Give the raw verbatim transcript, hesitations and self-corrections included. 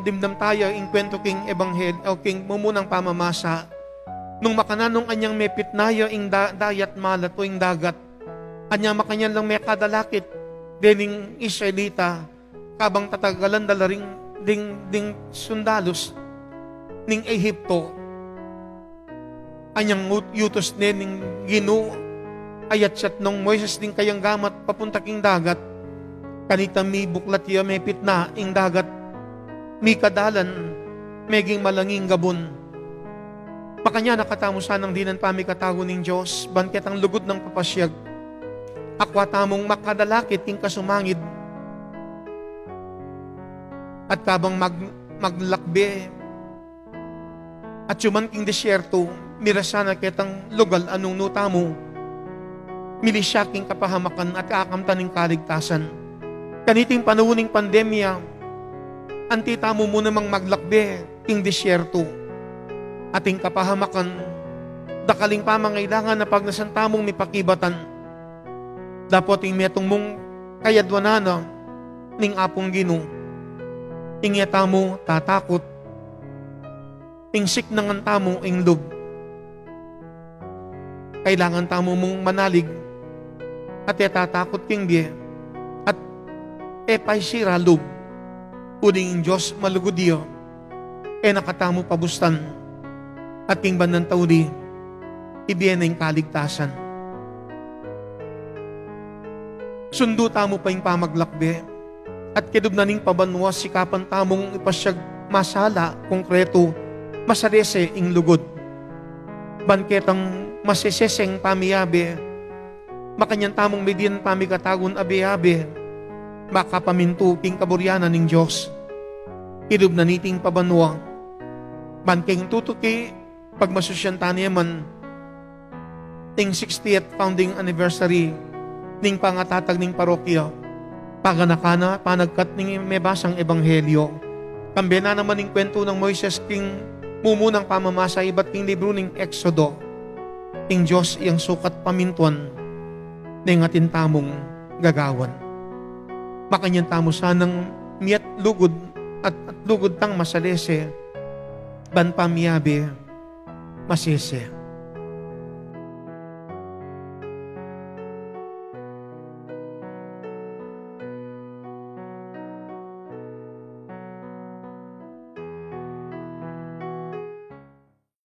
dimdam taya ing kuwentu king ebanghel-, o king mumunang pamamasa. Nung makananu anyang mepitna ya ing da-, dayat malat o ing dagat, anya makanyan lang mekadalakit dening Israelita, kabang tatagalan da la ring ding, ding sundalus ning Ehipto. Anyang ut-, yutus ne ning Ginu, ayatyat nong Moises ding kayang gamat papunta king dagat. Kanita mibuklat ya mepitna ing dagat, mikadalan, meging malanging gabun. Makanyan a katamu sanang dinan pamikatagu ning Dios, ban ketang lugud nang papasyag, akwa tamung makadalakit king kasumangid. At kabang mag-, maglakbe, at yuman king disyerto, mirasan na ketang lugal a nung nu tamu milisya king kapahamakan at akamtan ning kaligtasan. Kaniting panaun ning pandemya, anti tamu mu namang maglakbe king disyerto. Ating kapahamakan, dakal ing pamangailangan a pagnasan tamung mipakibatan. Dapot ing metung mung kayadwanan na ning Apung Ginu, ing e tamu tatakut, ing siknangan tamu ing lub. Kailangan tamu mung manalig at e tatakut king bie at e paisira lub. Uling ing Dios malugud ya, e na katamu pabustan, at king banal a tauli, ibie na ing kaligtasan. Sundu tamu pa ing pamaglakbe, at kilub na ning pabanua sikapan tamung ipasyag masala, konkretu, masalese ing lugud. Ban ketang maseseseng pamiyabe, makanyan tamung midinan pamikatagun abe-abe, makapamintu king kaburian ning Dios. Kilub na niting pabanua, ban king tutuki pagmasusyan taniman ing sixtieth founding anniversary ning pangatatag ning parokya. Paganakan na, panagkat ning mebasang ebanghelyo. Kambe na naman ing kuwentu nang Moises king mumunang pamamasa ibat king libru ning Exodo. Ing Dios yang sukat pamintuan neng atin tamung gagawan. Makanyan tamu sanang miat lugud at, at lugud tang masalese, ban pamiyabe masese.